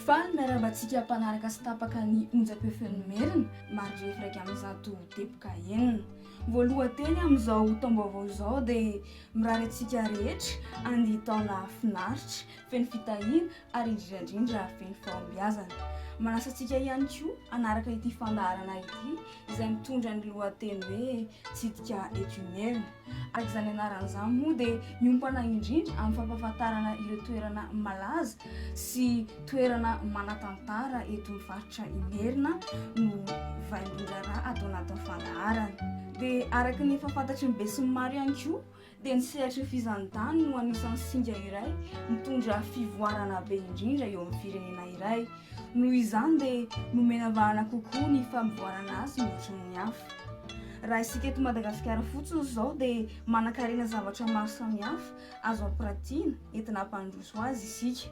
Faly miarahaba antsika mpanaraka sy tapaka ny onjam-peo feon'ny Merina, marirefy 101.6. Voalohan-teny amin'izao taom-baovao izao dia mirary antsika rehetra andia taona finaritra, feno fitahiana ary indrindra indrindra feno fahombiazana. Manasa antsika ihany koa hanaraka ity fandaharana ity izay mitondra ny lohateny hoe Tsidika eto Imerina. Araka izany anarana izany moa dia miompana indrindra amin'ny fampahafantarana ireo toerana malaza sy toerana manan-tantara eto amin'ny faritra Imerina no vaindohan-draharaha ato anatin'ny fandaharana. Dia araka ny efa fantatry ny besinimaro ihany koa dia ny sehatry ny fizahantany no anisan'ny singa iray mitondra fivoarana be indrindra eo amin'ny firenena iray. Noho izany dia nomena vahana kokoa ny fampivoarana azy mihoatra ny hafa. Raha isika eto Madagasikara fotsiny izao dia manankarena zavatra maro samihafa azo ampiratiana entina hampandroso azy isika.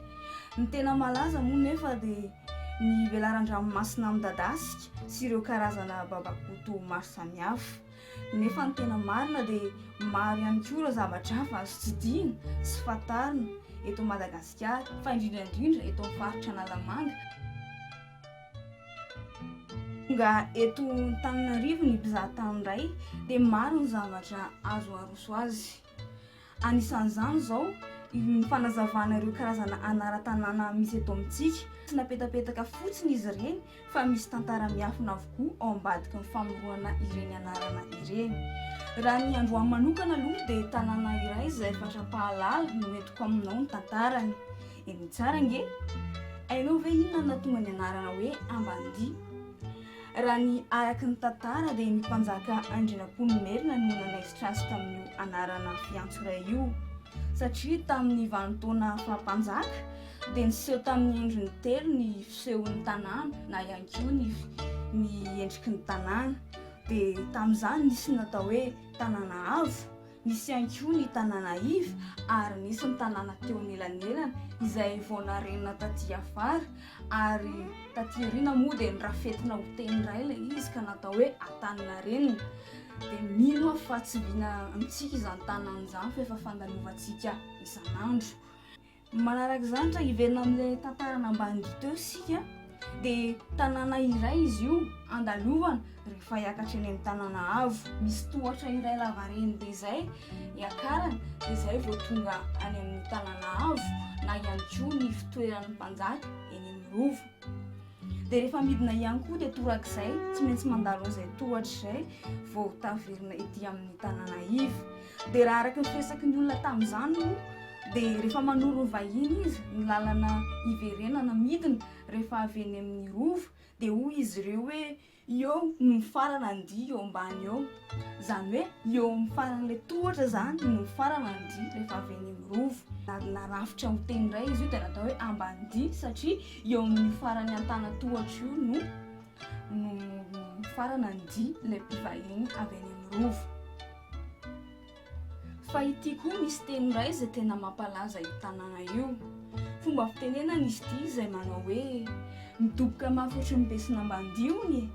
Ny tena malaza moa nefa dia ny velaran-dranomasina midadasika sy ireo karazana babakoto maro samihafa. Nefa ny tena marina dia maro ihany koa ireo zavatra hafa azo tsidihina sy fantarina eto Madagasikara fa indrindra indrindra eto amin'ny faritra Analamanga. Tonga eto Antananarivo ny mpizahatany indray dia maro ny zavatra azo aroso azy. Anisan'izany izao ny fanazavana ireo karazana anaran-tanàna misy eto amintsika. Tsy napetapetaka fotsiny izy ireny fa misy tantara miafina avokoa ao ambadiky ny famoronana ireny anarana ireny. Raha ny androany manokana aloha dia tanàna iray izay fatra-pahalala no entiko aminao ny tantarany. Henoy tsara ange! Hainao ve inona no nahatonga ny anarana hoe Ambanidia? Raha ny araka ny tantara dia ny mpanjaka Andrianampoinimerina no nanaisotra azy tamin'io anarana fiantso iray io satria tamin'ny vanin-taona faha-mpanjaka dia niseho tamin'ny endriny telo ny fisehon'ny tanàna na ihany koa ny ny endriky ny tanàna. Dia tamin'izany nisy ny natao hoe tanàna avo, nisy ihany koa ny tanàna iva ary nisy ny tanàna teo anelanelany izay vao narenina taty afara ary taty aoriana moa dia norafetina ho teny iray ilay izy ka natao hoe Antaninarenina. Dia mino aho fa tsy vina amintsika izany tanàna izany fa efa fandalovantsika isan'andro. Manaraka izany raha hiverina amin'ilay tantaran'Ambanidia teo isika dia tanàna iray izy io andalovana rehefa hiakatra eny amin'ny tanàna avo. Misy tohatra iray lavareny be izay hiakarana dia izay vao tonga any amin'ny tanàna avo na ihany koa ny fitoeran'ny mpanjaka eny amin'ny rova. Dia rehefa midina ihany koa dia torak'izay, tsy maintsy mandalo an'izay tohatra izay vao taverina ety amin'ny tanàna iva. Dia raha araka ny firesaky ny olona tamin'izany moa dia rehefa manoro ny vahiny izy ny lalana hiverenana midina rehefa avy eny amin'ny rova dia hoy izy ireo hoe eo no mifarana ny dia eo ambany eo. Izany hoe eo amin'ny faran'ilay tohatra izany no mifarana ny dia rehefa avy eny amin'ny rova. Narafitra ho teny iray izy io dia natao hoe ambanidia satria eo amin'io farany antanan-tohatra io no no mifarana ny dia ilay mpivahiny avy any amin'ny rova. Fa ity koa misy teny iray izay tena mampalaza io tanàna io. Fomba fitenenana izy ity izay manao hoe, midoboka mafy ohatry ny besin'Ambanidia hono e!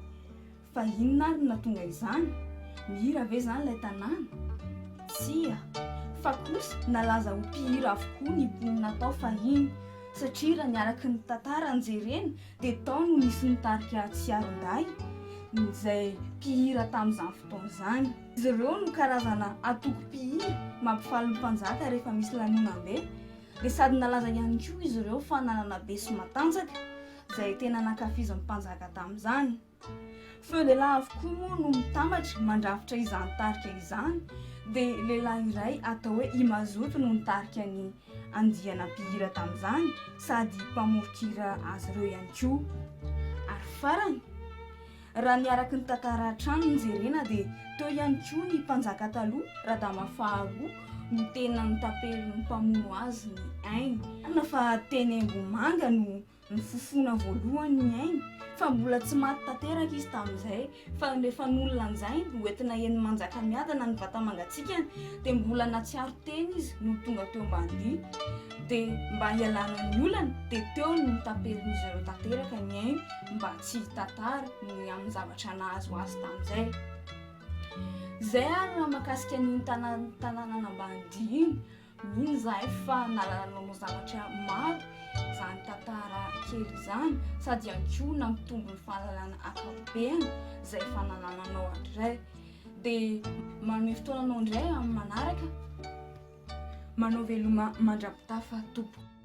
Fa inona ary no nahatonga izany? Mihira ve izany ilay tanàna? Tsia. Fa kosa nalaza ho mpihira avokoa ny mponina tao fahiny. Satria raha ny araky ny tantara no jerena dia tao no nisy ny tarika Tsiarondahy izay mpihira tamin'izany fotoana izany. Izy ireo no karazana antoko mpihira mampifaly ny mpanjaka rehefa misy lanonam-be. Dia sady nalaza ihany koa izy ireo fa nanana beso matanjaka izay tena nankafizin'ny mpanjaka tamin'izany. Feo lehilahy avokoa moa no mitambatra mandrafitra izany tarika izany dia lehilahy iray atao hoe Imazoto no nitarika ny andiana mpihira tamin'izany sady mpamoron-kira azy ireo ihany koa. Ary farany, raha ny araky ny tantara hatrany no jerena dia teo ihany koa ny mpanjaka taloha Radama faharoa no tena notaperin'ny mpamono azy ny ainy. Marina fa teny Ambohimanga no Nifofona voalohany ny ainy fa mbola tsy maty tanteraka izy tamin'izay fa rehefa nolanjainy ho entina eny Manjakamiadana ny vata-mangatsiakany dia mbola natsiaro tena izy no tonga teo Ambanidia dia mba hialana ny olana dia teo no notaperin'izy ireo tanteraka ny ainy mba tsy hitantara ny amin'ny zavatra nahazo azy tamin'izay. Izay ary raha mahakasika an'iny tanànan'Ambanidia iny. Mino izahay fa nahalalanao zavatra maro izany tantara kely izany sady ihany koa nampitombo ny fahalalana ankapobeny izay efa nanananao hatrizay. Dia manome fotoana anao indray amin'ny manaraka. Manao veloma mandra-pitafa tompoko.